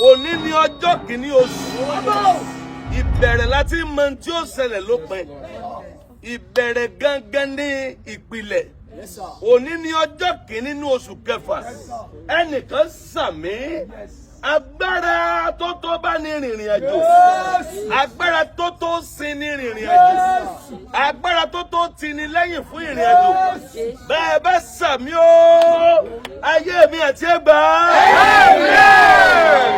Òní ni ọjọ́ kìíní oṣù. Ìbẹ̀rẹ̀ láti mọ ohun tí ó ṣẹlẹ̀ lópin. Ìbẹ̀rẹ̀ gangan ní ìpìlẹ̀. Òní ni ọjọ́ kìíní ní oṣù kẹfà. Ẹnìkan ṣàmín. Agbára tó tó bá ní rìnrìn àjò, agbára tó tó sin ní rìnrìn àjò, agbára tó tó tini lẹ́yìn fún ìrìn àjò, bẹ́ẹ̀ bá ṣàmín o, ayé mi àti ẹgbàá.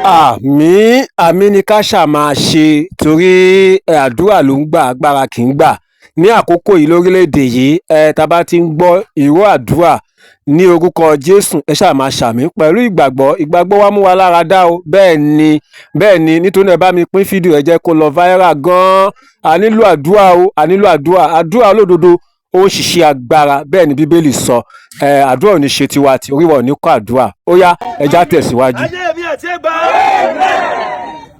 Àmín, àmín ni ká ṣáà máa ṣe torí ẹ, àdúrà ló ń gbà, agbára kì í gbà. Ní àkókò yìí lórílẹ̀‐èdè yìí ẹ, tá a bá ti ń gbọ́ ìró àdúrà ní orúkọ Jésù, ẹ ṣáà máa ṣàmín pẹ̀lú ìgbàgbọ́. Ìgbàgbọ́ wa mú wa lára dá o. Bẹ́ẹ̀ ni, bẹ́ẹ̀ ni. Nítorí náà, ẹ bá mi pín fídíò, ẹ jẹ́ kó lọ viral gan-an. A nílò àdúrà o, a nílò àdúrà. Àdúrà olódodo ó ń ṣiṣẹ́ agbára, bẹ́ẹ̀ ni Bíbélì sọ. Ẹ àdúrà ò ní ṣe tiwa tí orí wa ò ní kọ́ àdúrà. Ó yá, ẹ já tẹ̀síwájú. Ayé mi àti ẹgbàá,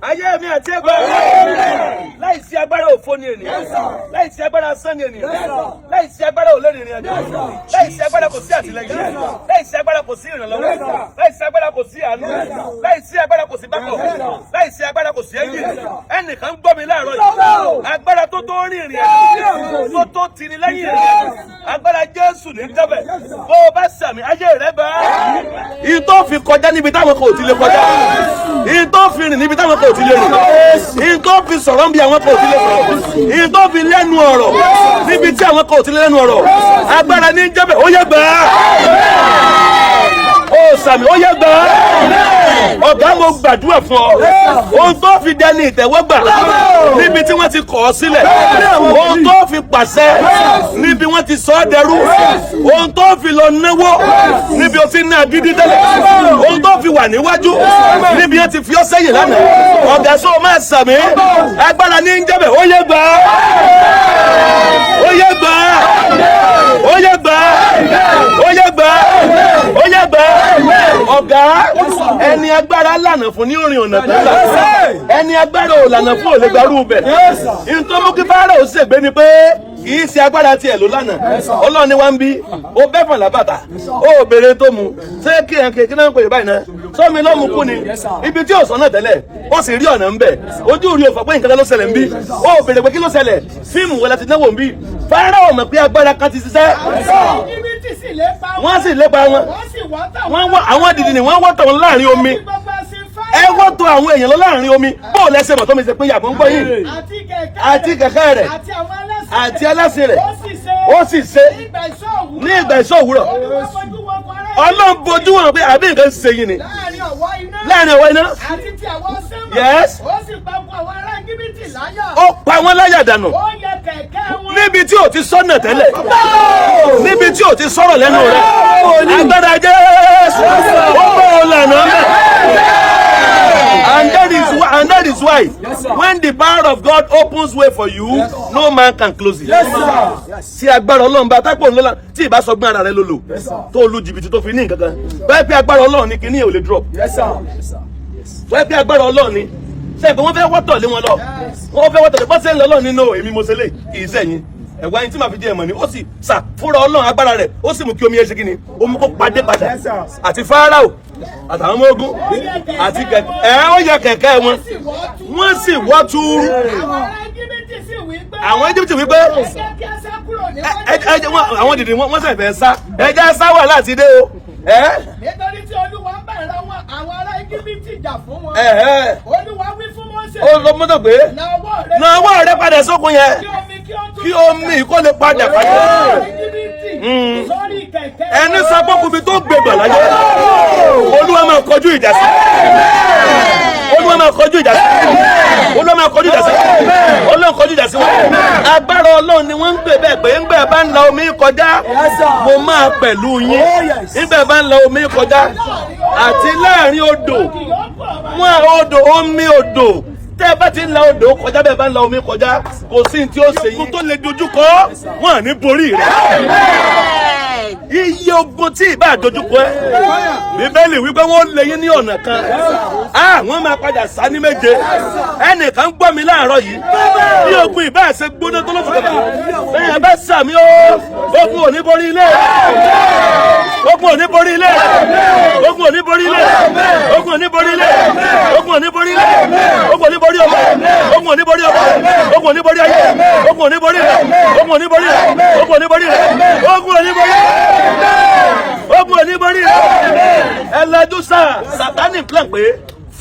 ayé mi àti ẹgbàá. Láìsí agbára, òfo ni ènìyàn. Láìsí agbára, asán ni ènìyàn. Láìsí agbára, ò lè rìnrìn àjò. Láìsí agbára, kò sí àtìlẹ́yìn. Láìsí agbára, kò sí ìrànlọ́wọ́. Láìsí agbára, kò sí àánú. Láìsí agbára, kò sí bákọ̀. Láìsí agbára, kò sí ẹ́ńjìnì. Ẹnìkan ń gbọ́ mi láàárọ̀ yìí. Agbára tó tó rìnrìn àjò, tó tó tini lẹ́yìn ìrìn àjò, agbára Jésù ní jẹ́bẹ̀. Bó o bá ṣàmín, ayé rẹ bá ìtọ́ fi kọjá níbi táwọn kò ti lè kọjá, ìtọ́ fi rìn níbi táwọn kò ti lè rìn, ìtọ́ fi sọ̀rọ̀ níbi àwọn kò ti lè sọ̀rọ̀, ìtọ́ fi lẹ́nu ọ̀rọ̀ níbi tí àwọn kò ti lè lẹ́nu ọ̀rọ̀, agbára ní jẹ́bẹ̀. Ó yẹ gbà á. Ó ṣàmín, ó yẹ gbà á. Ọ̀gá, mo gbàdúrà fún ọ. Ohun tó fi dẹni ìtẹ̀wọ́gbà níbi tí wọ́n ti kọ̀ ọ́ sílẹ̀, ohun tó fi pàṣẹ níbi wọ́n ti sọ ọ́ dẹrú, ohun tó fi lọ náwó níbi o ti ní agídí tẹ́lẹ̀, ohun tó fi wà níwájú níbi wọ́n ti fi ọ́ sẹ́yìn lánàá, ọ̀gá, sọ máa ṣàmín, agbára ní ń jẹ́bẹ̀. Ó yẹ gbà á, ó yẹ gbà á, ó yẹ gbà á, ó yẹ gbà á, ó yẹ gbà á. Ọ̀gá, ẹni agbára lànà fún ní orin ọ̀nà tó là, ẹni agbára ò lànà fún ò lè gbarú bẹ̀. Ìtọ́ mú kí Fáráò ṣègbè ni pé kì í ṣe agbára tiẹ̀ ló lànà. Ọlọ́run ni wá ń bí ó bẹ́fọ̀n lábàtà, ó béèrè tó mu. Ṣé kí ẹ̀ kí náà ń pè báyìí náà sọ́mi ló mú kú ni? Ibi tí ò sọ́nà tẹ́lẹ̀, ó sì rí ọ̀nà ń bẹ̀. Ojú rí òfò pé nǹkan kan ló ṣẹlẹ̀ ń bí. Ó béèrè pé kí ló ṣẹlẹ̀, fíìmù wo la ti náwó ń bí? Fáráò mọ̀ pé agbára kan ti ṣiṣẹ́. Íjíbítì sì lépa wọn. Wọ́n sì lépa wọn. Wọ́n sì wọ́ tọ̀. Wọ́n wọ́ àwọn dìdì ni wọ́n wọ́ tọ̀ wọn láàrin omi. Gbogbo ẹṣin Fáráò. Ẹ wọ́ tọ̀ àwọn èèyàn lọ láàrin omi. Bó o lẹ́sẹ̀ mọ̀ tó mi ṣe pé yàgò ń gbọ́ yìí. Àti kẹ̀kẹ́. Àti kẹ̀kẹ́ rẹ̀. Àti àwọn ẹlẹ́sìn. Àti ẹlẹ́sìn rẹ̀. Ó sì ṣe. Ó sì ṣe. Ní ìgbà ìṣọ́ òwúrọ̀. Ní ìgbà ìṣọ́ òwúrọ̀. Olúwa fojú wo ọkọ̀ ará Ọlọ́run bojú wọn pé àbí nǹkan ṣe yín ni. Láàrin ọ̀wọ́ iná. Láàrin ọwọ́ iná. Àti ti àwọn sẹ́mọ̀. Ó sì pa ogun àwọn ará Íjíbítì láyà. Ó pa wọ́n láyà dànù. Ó yẹ kẹ̀kẹ́ wọn. Níbi tí ò ti sọ́nà tẹ́lẹ̀, níbi tí ò ti sọ̀rọ̀ lẹ́nu rẹ̀, agbára Jésù ó bọ̀ ọ́ lànà mẹ́. And that is why when the power of God opens way for you, no man can close it. Tí agbára Ọlọ́run bá tápò ńlọ́la, tí ìbá sọgbọ́n ara rẹ ló lò tó lu jìbìtì tó fi ní nǹkan kan bẹ́ẹ̀ pé agbára Ọlọ́run ní kíní ò lè drop wọ́n pé agbára Ọlọ́run ni. Ṣe pé wọ́n fẹ́ wọ́tọ̀ lé wọn lọ, wọ́n fẹ́ wọ́tọ̀ lé bọ́sẹ̀ ń lọ. Ọlọ́run nínú èmi mo ṣe lè kì í sẹ́yìn ẹ̀wá ẹni tí màá fi di ẹ̀mọ̀ ni. Ó sì sà fúnra Ọlọ́run, agbára rẹ̀ ó sì mú kí omi yẹn ṣe kí ni, ó mú kó padé padà, àti Fáráò àtàwọn ọmọ ogun àti kẹ̀kẹ́ ẹ̀. Ó yẹ kẹ̀kẹ́ wọn, wọ́n sì wọ́ túúrú. Àwọn ará Íjíbítì sì wí pé. Àwọn Íjíbítì wí pé. Ẹ jẹ́ kí a sá kúrò níwájú. Ẹ wọn àwọn dìde wọn sẹ̀ fẹ́ sá. Ẹ jẹ́ sá wà láti dé o ẹ. Nítorí tí Olúwa ń bá ìran wọn àwọn ará Íjíbítì jà fún wọn. Ẹ ẹ. Olúwa wí fún Mósè. Ó lọ mọ́tò pé. Na ọwọ́ rẹ. Na ọwọ́ rẹ padà sókun yẹn. Kí omi kí ó tún. Kí omi kó lè padà padà. Íjíbítì sórí kẹ̀kẹ́. Ẹni sábọ́kùnrin tó gbẹgbà láyé, Olúwa máa kọjú ìjà sí. Olúwa máa kọjú ìjà sí. Olúwa máa kọjú ìjà sí. Ọlọ́run kọjú ìjà sí wọn. Agbára Ọlọ́run ni wọ́n ń gbé bẹ́ẹ̀ pé ńgbẹ́ bá ń la omi kọjá, mo máa pẹ̀lú yín. Ńgbẹ́ bá ń la omi kọjá àti láàrin odò wọn, odò, omi odò, tẹ́ ẹ bá ti ń la odò kọjá, bẹ́ẹ̀ bá ń la omi kọjá, kò sí ní tí ó ṣe yín. Tó lè dojúkọ wọn à ní borí rẹ̀. Iye ogun tí ìbá dojúkọ ẹ, Bíbélì wípé wọ́n lé yín ní ọ̀nà kan, wọ́n máa padà sá ní méje. Ẹnìkan gbọ́ mi láàárọ̀ yìí. Bí ogun ìbá ṣe gbóná tó lóṣù kẹfà bẹ́ẹ̀ bá ṣàmín o, ogun ò ní borí ilé, ogun ò ní borí ilé, ogun ò ní borí ilé, ogun ò ní borí ilé, ogun ò ní.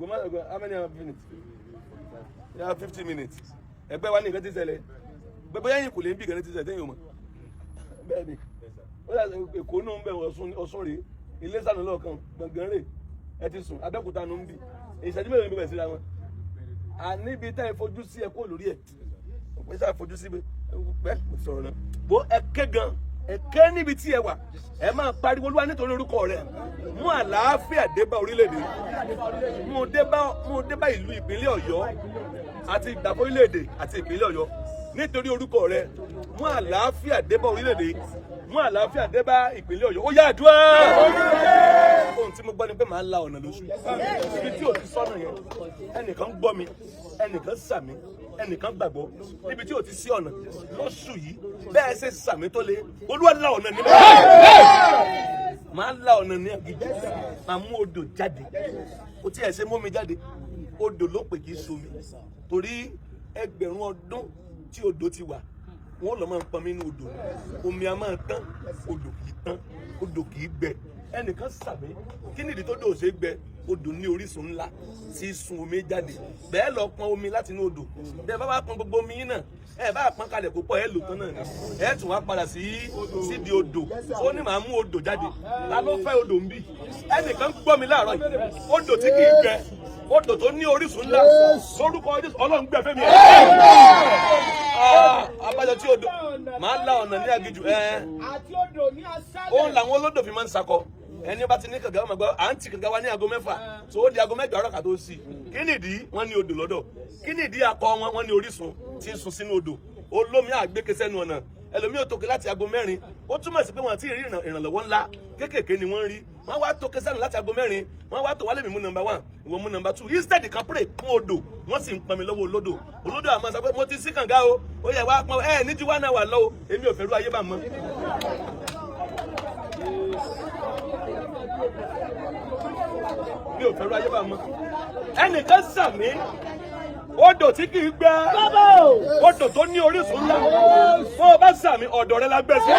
How many minutes? Yeah, 50 minutes. Ẹgbẹ́ wa ní nǹkan tí ń ṣẹlẹ̀. Bóyá yìí kò lè ń bí nǹkan tí ń ṣẹlẹ̀ téèyàn mọ̀. Bẹ́ẹ̀ ni, ó yà Èkó náà ń bẹ̀, Ọ̀ṣun rèé, Iléṣà ní lọ́ọ̀kan, Gbọ̀ngàn rèé, ẹ ti sùn, Abẹ́òkúta ló ń bì. Ìṣẹ́jú mélòó ni bẹ̀rẹ̀ síra wọn? Àníbi tá ẹ fojú sí, ẹ kó lórí ẹ pé sáà fojú sí bẹ́ẹ̀ mo ti sọ̀rọ̀ náà. Bó ẹ ké gan, ẹ ké níbi tí ẹ wà, ẹ máa pariwo, "Olúwa, nítorí orúkọ rẹ, mú àlàáfíà dé bá orílẹ̀-èdè, mú dé bá ìlú ìpínlẹ̀ Ọ̀yọ́ àti ìgbàfọ́ orílẹ̀-èdè àti ìpínlẹ̀ Ọ̀yọ́. Nítorí orúkọ rẹ, mú àlàáfíà dé bá orílẹ̀-èdè, mú àlàáfíà dé bá ìpínlẹ̀ Ọ̀yọ́." Ó yá, àdúrà. Ohun tí mo gbọ́ ni pé màá la ọ̀nà lóṣù ibi tí ò ti sọ́nà yẹn. Ẹnìkan gbọ́ mi, ẹnìkan sàmí, ẹnìkan gbàgbọ́. Níbi tí ò ti sí ọ̀nà lóṣù yìí, bẹ́ẹ̀ ṣe sàmí tó le, Olúwa la ọ̀nà níbẹ̀. Màá la ọ̀nà ní aginjù, màá mú odò jáde. Kò tí ẹ̀ ṣe mú mi jáde, odò ló pè, kí somi, torí ẹgbẹ̀rún ọdún tí odò ti wà, wọ́n lọ máa ń pọnmi inú odò. Omi a máa tán, odò kì í tán, odò kì í gbẹ. Ẹnìkan sàmí, kí nìdí tó dò ṣe gbẹ? Odò ní orísun ńlá tí í sun omi jáde. Bẹ́ẹ̀ lọ pọn omi láti inú odò. Bẹ́ẹ̀ bá wá pọn gbogbo omi yín náà, ẹ bá pọn kalẹ̀ púpọ̀, ẹ lò tán náà ni, ẹ tún wá padà sí sídìí odò. Ó ní màá mú odò jáde. Ta ló fẹ́ odò ń bì? Ẹnìkan gbọ́ mi láàárọ̀ yìí, odò tí kì í gbẹ, odò tó ní orísun ńlá, lórúkọ Jésù, Ọlọ́run gbẹ fẹ́mi. Ah, abájọ tí odò máa la ọ̀nà ní aginjù ẹ. Àti odò ní aṣálẹ̀. Òun làwọn olódò fi máa ń sakọ. Ẹni bá ti ní kànga, ọmọ gbọ́ à ń ti kànga wa ní aago 6, tó ó di aago 8 àárọ̀ ká tó sí. Kí nìdí? Wọ́n ní odò lọ́dọ̀. Kí nìdí? Akọ wọn, wọ́n ní orísun tí ń sun sínú odò. Olómi àgbéke sẹ́nu ọ̀nà, ẹlòmíì ò tóke láti aago 4. Ó túmọ̀ sí pé wọ́n ti rí ìrànlọ́wọ́ ńlá kéékèèké ni wọ́n ń rí. Wọ́n wá tóke sẹ́nu láti aago 4, wọ́n wá tó wálé, mi mú number one, ìwọ mú number two. Instead kan pray fún odò, wọ́n sì ń pọnmi lọ́wọ́ olódò. Olódò àmọ́ sọ pé mo ti sí kànga o, ó yẹ wá pọn ẹ ní ju wá náà wà lọ́wọ́. Èmi ò fẹ́ rú ayé bá mọ́. Mi ò fẹ́ rú ayé bá mọ́. Ẹnìkan sàmí, odò tí kì í gbẹ, odò tó ní orísun ńlá. Bó o bá sàmí, ọ̀dọ̀ rẹ la gbẹ sí.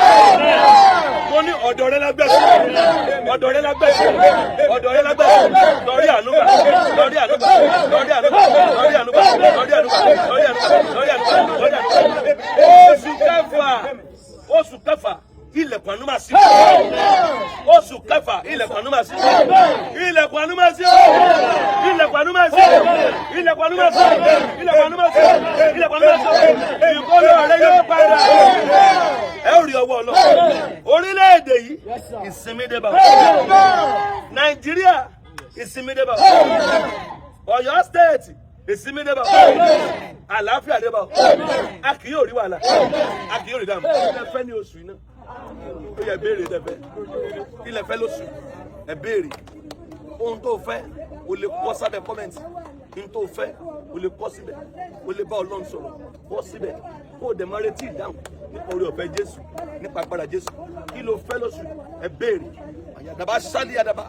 Mo ní ọ̀dọ̀ rẹ la gbẹ sí, ọ̀dọ̀ rẹ la gbẹ sí, ọ̀dọ̀ rẹ la gbẹ sí. Lórí ànúgbà, lórí ànúgbà, lórí ànúgbà, lórí ànúgbà, lórí ànúgbà, lórí ànúgbà, lórí ànúgbà, lórí ànúgbà. Oṣù kẹfà, oṣù kẹfà, ilẹ̀kùn àánú máa ṣí. Oṣù kẹfà, ilẹ̀kùn àánú máa ṣí, ilẹ̀kùn àánú máa ṣí, ilẹ̀kùn àánú máa ṣí, ilẹ̀kùn àánú máa ṣí, ilẹ̀kùn àánú máa ṣí, ilẹ̀kùn àánú máa ṣí. Ìkọlù rẹ yóò padà, ẹ ó rí ọwọ́ Ọlọ́run. Orílẹ̀-èdè yìí, ìsinmi dé bá. Nàìjíríà, ìsinmi dé bá. Ọ̀yọ́ State, ìsinmi dé bá, àlàáfíà dé bá. A kì yóò rí wàhálà, a kì yóò rí dààmú. Ilẹ̀ fẹ́ ní oṣù yìí náà, ó yẹ béèrè tẹ́fẹ́. Ilẹ̀ fẹ́ lóṣù, ẹ béèrè ohun tó fẹ́. O lè kọ sábẹ́ comment ohun tó fẹ́, o lè kọ síbẹ̀, o lè bá Ọlọ́run sọ̀rọ̀, kọ síbẹ̀, kó o dẹ̀ máa retí ìdáhùn nípa orí ọ̀fẹ́ Jésù, nípa agbára Jésù. Kí ló fẹ́ lóṣù? Ẹ béèrè. Àyàdàbà sálí àdàbà.